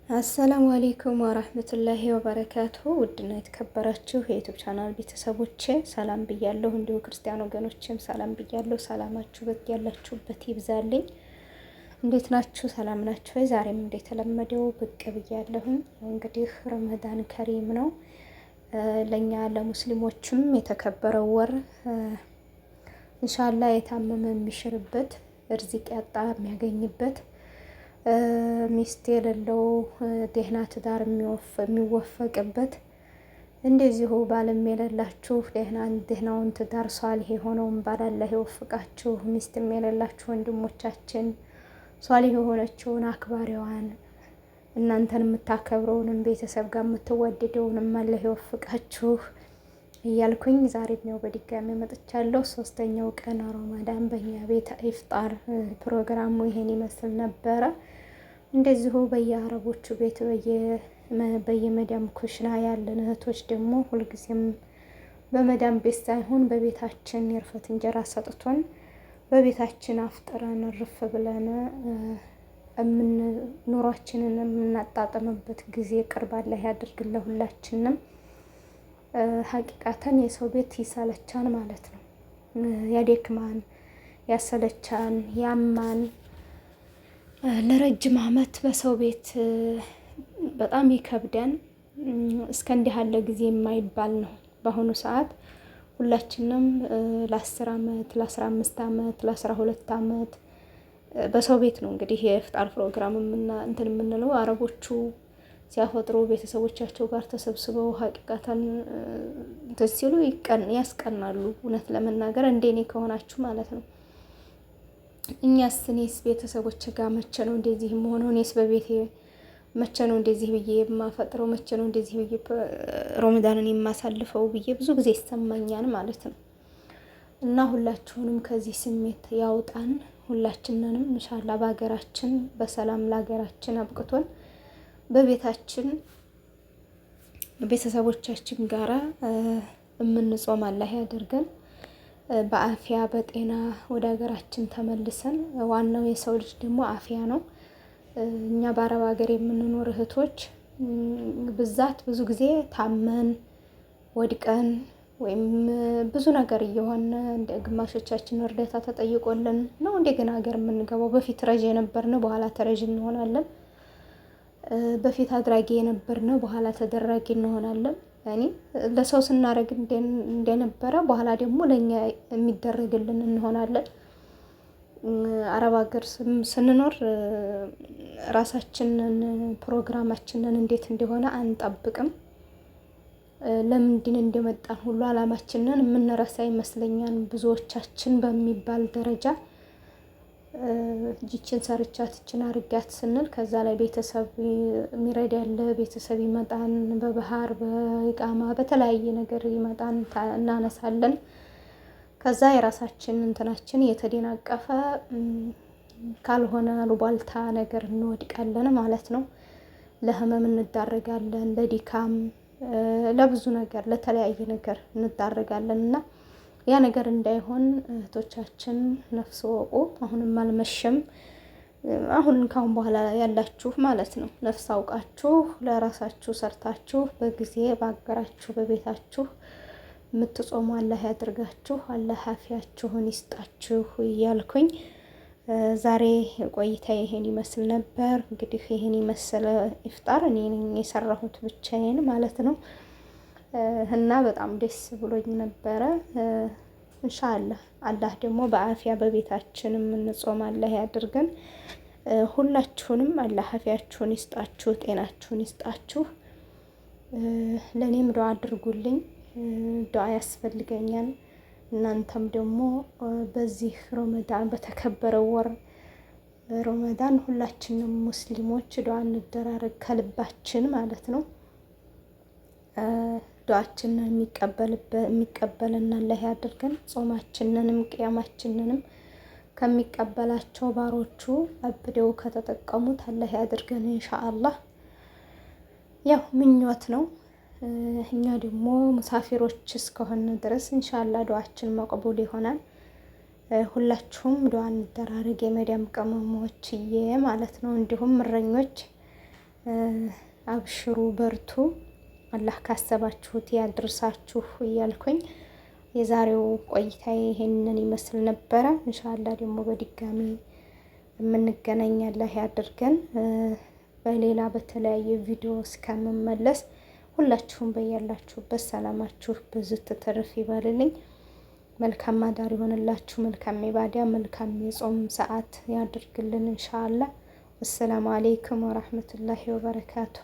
السلام عليكم ورحمة الله وبركاته። ውድና የተከበራችሁ የ YouTube channel ቤተሰቦቼ ሰላም ብያለሁ። እንዲሁ ክርስቲያን ወገኖችም ሰላም ብያለሁ። ሰላማችሁ ያላችሁበት ይብዛልኝ። እንዴት ናችሁ? ሰላም ናችሁ ወይ? ዛሬም እንደተለመደው ብቅ ብያለሁኝ። እንግዲህ ረመዳን ከሪም ነው ለእኛ ለሙስሊሞችም የተከበረው ወር ኢንሻአላህ የታመመ የሚሽርበት፣ እርዚቅ ያጣ የሚያገኝበት፣ ሚስት የሌለው ደህና ትዳር የሚወፈቅበት፣ እንደዚሁ ባልም የሌላችሁ ደህናውን ትዳር ሷሊህ የሆነውን ባል አላህ ይወፍቃችሁ። ሚስትም የሌላችሁ ወንድሞቻችን ሷሊህ የሆነችውን አክባሪዋን እናንተን የምታከብረውንም ቤተሰብ ጋር የምትወደደውንም አላህ ይወፍቃችሁ እያልኩኝ ዛሬም ያው በድጋሚ መጥቻለሁ። ሶስተኛው ቀን ረመዳን በእኛ ቤት ኢፍጣር ፕሮግራሙ ይሄን ይመስል ነበረ። እንደዚሁ በየአረቦቹ ቤት በየመዳም ኩሽና ያለን እህቶች ደግሞ ሁልጊዜም በመዳም ቤት ሳይሆን በቤታችን የርፈት እንጀራ ሰጥቶን በቤታችን አፍጥረን እርፍ ብለን ኑሯችንን የምናጣጥምበት ጊዜ ቅርብ አላህ ያድርግልን ሁላችንም። ሀቂቃተን የሰው ቤት ይሰለቻን ማለት ነው። ያደክማን፣ ያሰለቻን፣ ያማን። ለረጅም ዓመት በሰው ቤት በጣም ይከብደን። እስከ እንዲህ ያለ ጊዜ የማይባል ነው። በአሁኑ ሰዓት ሁላችንም ለ10 ዓመት፣ ለ15 ዓመት፣ ለ12 ዓመት በሰው ቤት ነው እንግዲህ የኢፍጣር ፕሮግራም እንትን የምንለው። አረቦቹ ሲያፈጥሩ ቤተሰቦቻቸው ጋር ተሰብስበው ሀቂቃተን እንትን ሲሉ ያስቀናሉ። እውነት ለመናገር እንደኔ ከሆናችሁ ማለት ነው። እኛስ እኔስ ቤተሰቦች ጋር መቼ ነው እንደዚህ የምሆነው? እኔስ በቤቴ መቼ ነው እንደዚህ ብዬ የማፈጥረው? መቼ ነው እንደዚህ ብዬ ሮመዳንን የማሳልፈው ብዬ ብዙ ጊዜ ይሰማኛል ማለት ነው። እና ሁላችሁንም ከዚህ ስሜት ያውጣን። ሁላችንንም ኢንሻአላህ በሀገራችን በሰላም ለሀገራችን አብቅቶን በቤታችን ቤተሰቦቻችን ጋራ የምንጾም አላህ ያደርገን። በአፊያ በጤና ወደ ሀገራችን ተመልሰን፣ ዋናው የሰው ልጅ ደግሞ አፊያ ነው። እኛ በአረብ ሀገር የምንኖር እህቶች ብዛት ብዙ ጊዜ ታመን ወድቀን ወይም ብዙ ነገር እየሆነ እንደ ግማሾቻችን እርዳታ ተጠይቆልን ነው እንደገና ሀገር የምንገባው። በፊት ረዥ የነበርን በኋላ ተረዥ እንሆናለን። በፊት አድራጊ የነበርን በኋላ ተደራጊ እንሆናለን። እኔ ለሰው ስናደርግ እንደነበረ በኋላ ደግሞ ለእኛ የሚደረግልን እንሆናለን። አረብ ሀገር ስንኖር ራሳችንን ፕሮግራማችንን እንዴት እንደሆነ አንጠብቅም። ለምንድን እንደመጣን ሁሉ አላማችንን የምንረሳ ይመስለኛል ብዙዎቻችን በሚባል ደረጃ። ይችን ሰርቻት ይችን አርጊያት ስንል ከዛ ላይ ቤተሰብ የሚረዳ ያለ ቤተሰብ ይመጣን፣ በባህር በኢቃማ በተለያየ ነገር ይመጣን እናነሳለን። ከዛ የራሳችን እንትናችን እየተደናቀፈ ካልሆነ አሉባልታ ነገር እንወድቃለን ማለት ነው። ለህመም እንዳረጋለን፣ ለዲካም፣ ለብዙ ነገር ለተለያየ ነገር እንዳረጋለን እና ያ ነገር እንዳይሆን እህቶቻችን ነፍስ ወቁ። አሁንም አልመሸም። አሁን ካሁን በኋላ ያላችሁ ማለት ነው ነፍስ አውቃችሁ ለራሳችሁ ሰርታችሁ በጊዜ በአገራችሁ በቤታችሁ የምትጾሙ አላህ ያድርጋችሁ፣ አላህ አፊያችሁን ይስጣችሁ እያልኩኝ ዛሬ ቆይታ ይሄን ይመስል ነበር። እንግዲህ ይሄን የመሰለ ኢፍጣር እኔ ነኝ የሰራሁት ብቻዬን ማለት ነው እና በጣም ደስ ብሎኝ ነበረ። ኢንሻአላህ አላህ ደግሞ በአፊያ በቤታችን የምንጾም አላህ ያድርገን። ሁላችሁንም አላህ አፊያችሁን ይስጣችሁ፣ ጤናችሁን ይስጣችሁ። ለእኔም ዱዓ አድርጉልኝ፣ ዱዓ ያስፈልገኛል። እናንተም ደግሞ በዚህ ረመዳን በተከበረው ወር ረመዳን ሁላችንም ሙስሊሞች ዱዓ እንደራረግ ከልባችን ማለት ነው። ዱዓችንን የሚቀበልና አላህ ያድርገን። ጾማችንንም ቅያማችንንም ከሚቀበላቸው ባሮቹ አብደው ከተጠቀሙት አላህ ያድርገን ኢንሻአላህ። ያው ምኞት ነው። እኛ ደግሞ ሙሳፊሮች እስከሆነ ድረስ ኢንሻአላህ ዱዓችን መቅቡል ይሆናል። ሁላችሁም ዱዓ እንደራረግ የመዳም ቅመሞችዬ ማለት ነው። እንዲሁም እረኞች አብሽሩ፣ በርቱ፣ አላህ ካሰባችሁት ያድርሳችሁ እያልኩኝ የዛሬው ቆይታ ይሄንን ይመስል ነበረ። ኢንሻአላህ ደግሞ በድጋሚ የምንገናኝ አላህ ያድርገን። በሌላ በተለያየ ቪዲዮ እስከምመለስ ሁላችሁም በያላችሁበት ሰላማችሁ ብዙ ትትርፍ ይበልልኝ። መልካም አዳር ይሆንላችሁ። መልካም ኢባዳ፣ መልካም የጾም ሰዓት ያድርግልን ኢንሻአላህ። ወሰላሙ አሌይኩም ወራህመቱላሂ ወበረካቱ።